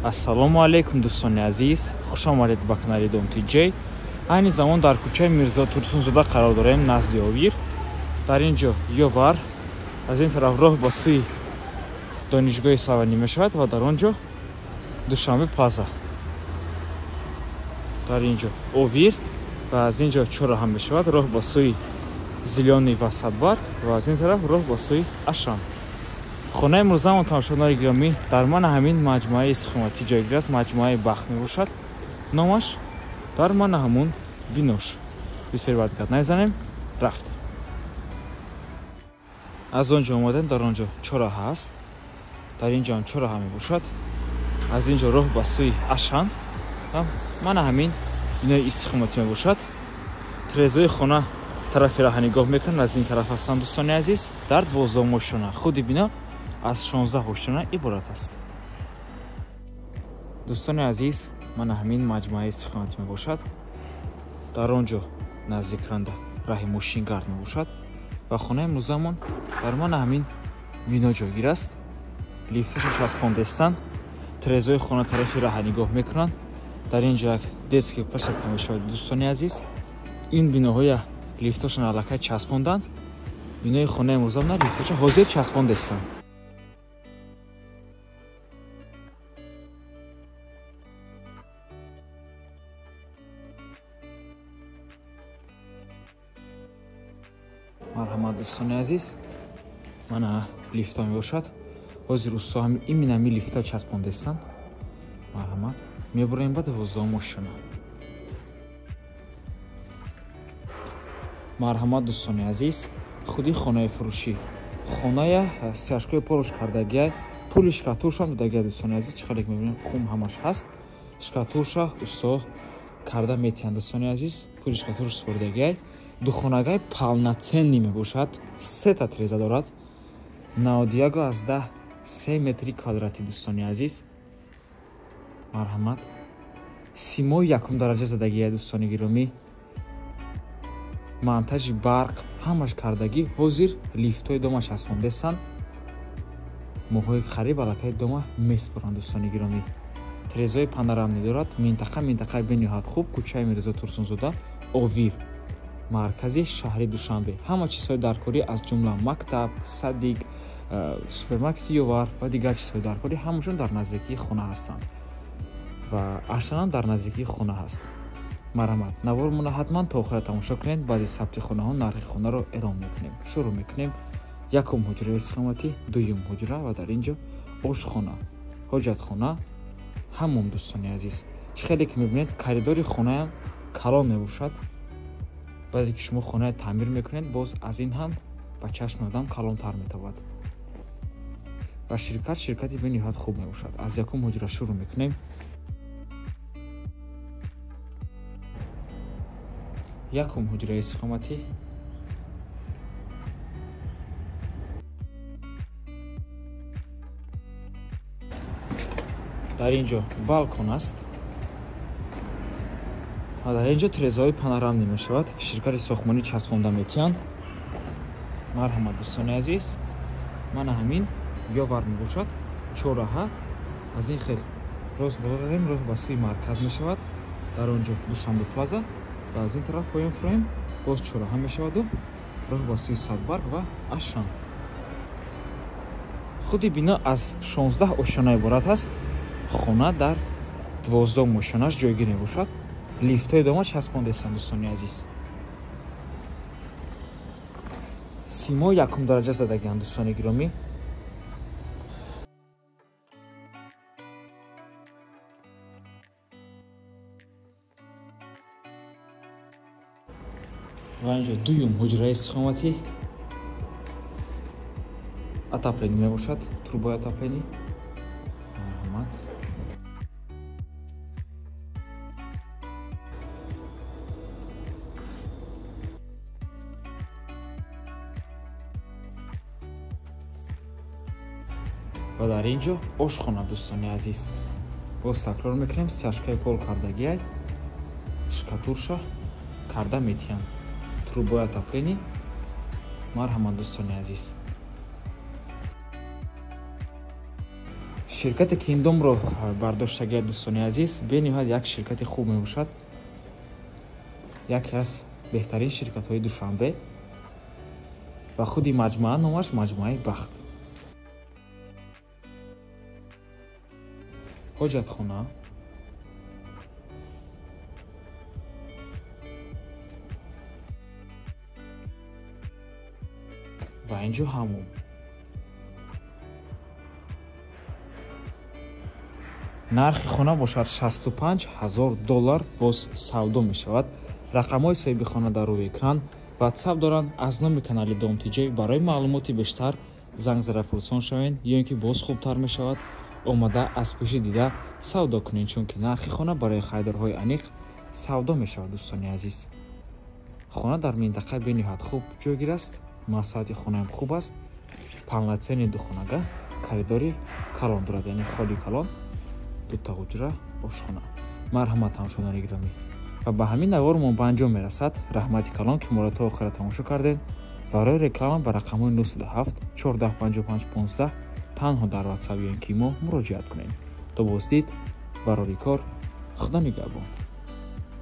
Ассалому алайкум, дӯстони азиз, хуш омадед ба канали Дом ТЖ. Айни замон дар кӯчаи Мирзо Турсунзода қарор дорем, назди Овир. Дар ин ҷо Ёвар, аз ин тараф роҳ ба сӯи донишгоҳи Саванӣ мешавад ва дар он ҷо Душанбе Плаза. Дар ин ҷо Овир ва аз ин ҷо чорраҳа мешавад, роҳ ба сӯи Зелёный ва Садбарг ва аз ин тараф роҳ ба сӯи Ашан. Хонаи имрӯзамон, тамошобинони гиромӣ, дар мана ҳамин маҷмӯаи истиқоматӣ ҷойгир аст. Маҷмӯаи Бахт мебошад номаш, дар мана ҳамун бинош. Бисёр бадгат назанем, рафтем. Аз он ҷо омадем, дар он ҷо чорраҳа аст, дар ин ҷо ҳам чорраҳа мебошад. Аз ин ҷо роҳ ба сӯи Ашан, мана ҳамин бинои истиқоматӣ мебошад. Тирезаҳои хона тарафи раҳа нигоҳ мекунанд, аз ин тараф ҳастанд, дӯстони азиз. Дар 12 ошёна, худи бино аз 16 ошёна иборат аст. Дӯстони азиз, мана ҳамин маҷмӯаи истиқоматӣ мебошад. Дар он ҷо наздикранда раҳи мошингард мебошад ва хонаи имрӯзамон дар мана ҳамин бино ҷойгир аст. Лифташо часпондестанд, тирезаҳои хона тарафи раҳа нигоҳ мекунанд. Дар ин ҷо як детский площадка мешавад, дӯстони азиз. Ин биноҳоя лифтошон аллакай часпонданд. Бинои хонаи имрӯзамона лифтошо ҳозир часпондестанд. Марҳамат, дӯстони азиз, мана лифта мебошад. Ҳозир усто именно ҳамин лифта часпондестанд. Марҳамат, мебурем ба 12 ошёна. Марҳамат, дӯстони азиз, худи хонаи фурӯшӣ. Хоная сашкои полош кардагия, пули шкатуршам додагия, дӯстони азиз. Чӣ қадар мебинем, хум ҳамаш ҳаст. Шкатурша усто карда метиҳанд, дӯстони азиз. Пули шкатурш супоридагия. Духонагай полноценный мебошад, сета тиреза дорад. 91,3 метри квадратӣ, дӯстони азиз. Марҳамат, симои якум дараҷа задагия, дӯстони гиромӣ. Монтажи барқ ҳамаш кардагӣ. Ҳозир лифтҳои дома часпондестанд. Моҳҳои қариб аллакай дома месупоранд, дӯстони гиромӣ. Тирезаҳои панорамӣ дорад. Минтақа минтақаи бениҳоят хуб, кӯчаи Мирзо Турсунзода, Овир, маркази шаҳри Душанбе. Ҳама чизҳои даркорӣ, аз ҷумла мактаб, садик, супермаркети Ёвар ва дигар чизҳои даркорӣ ҳамашон дар наздикии хона ҳастанд ва Ашанам дар наздикии хона ҳаст. Марҳамат, навормона ҳатман то охира тамошо кунед. Баъди сабти хонаҳо нархи хонаро эълон мекунем. Шурӯъ мекунем. Якум ҳуҷраи истиқоматӣ, дуюм ҳуҷра ва дар ин ҷо ошхона, ҳоҷатхона, ҳамом, дӯстони азиз. Чӣ хеле ки мебинед, коридори хонаям калон мебошад. Баъде ки шумо хонаро таъмир мекунед, боз аз ин ҳам ба чашми одам калонтар метавад. Ва ширкат ширкати бениҳоят хуб мебошад. Аз якум ҳуҷра шурӯъ мекунем. Якум ҳуҷраи истиқоматӣ. Дар ин ҷо балкон аст ва дар ин ҷо тирезаҳои панорамӣ мешавад. Ширкати сохтмонӣ часпонда метиҳанд. Марҳамат, дӯстони азиз, мана ҳамин Ёвар мебошад, чорраҳа. Аз ин хел рост боло равем, роҳ ба сӯи марказ мешавад. Дар он ҷо Душанбе Плаза ва аз ин тараф поён фуроем, боз чорраҳа мешаваду роҳ ба сӯи Садбарг ва Ашан. Худи бино аз 16 ошёна иборат аст. Хона дар 12 ошёнаш ҷойгир мебошад. Лифтҳои дома часпондестанд, дӯстони азиз. Симои якум дараҷа задагианд, дӯстони гиромӣ. Ва инҷо дуюм ҳуҷраи истиқоматӣ. Отопление мебошад, трубаи отопление. Марҳамат. Ва дар ин ҷо ошхона, дӯстони азиз. Боз такрор мекунем, сашкаи пол кардагиай, шкатурша карда метиҳанд. Трубои отопление. Марҳамат, дӯстони азиз. Ширкате ки ин домро бардоштагият, дӯстони азиз, бениҳоят як ширкати хуб мебошад, яке аз беҳтарин ширкатҳои Душанбе ва худи маҷмӯа номаш маҷмӯаи Бахт. Ҳоҷатхона, ва инҷо ҳамом. Нархи хона бошад 65 000 доллар, боз савдо мешавад. Рақамҳои соҳиби хона дар рӯи экран, ватсап доранд. Аз номи канали Дом ТиҷЕ барои маълумоти бештар занг зада пурсон шавед, ё ин ки боз хубтар мешавад омада аз пеши дида савдо кунед, чунки нархи хона барои харидорҳои аниқ савдо мешавад. Дӯстони азиз, хона дар минтақаи бениҳоят хуб ҷойгир аст, масоҳати хонаам хуб аст, полноценный духонага, коридори калон дорад, яъне холи калон, дута ҳуҷра, ошхона. Марҳамат, ҳамшонони гиромӣ, ва ба ҳамин навормон ба анҷом мерасад. Раҳмати калон, ки моро то охира тамошо кардед. Барои реклама ба рақамҳои 907 14 55 15 танҳо дар ватсап ё ин ки мо муроҷиат кунед. То боздид, барори кор, Худо нигаҳбон.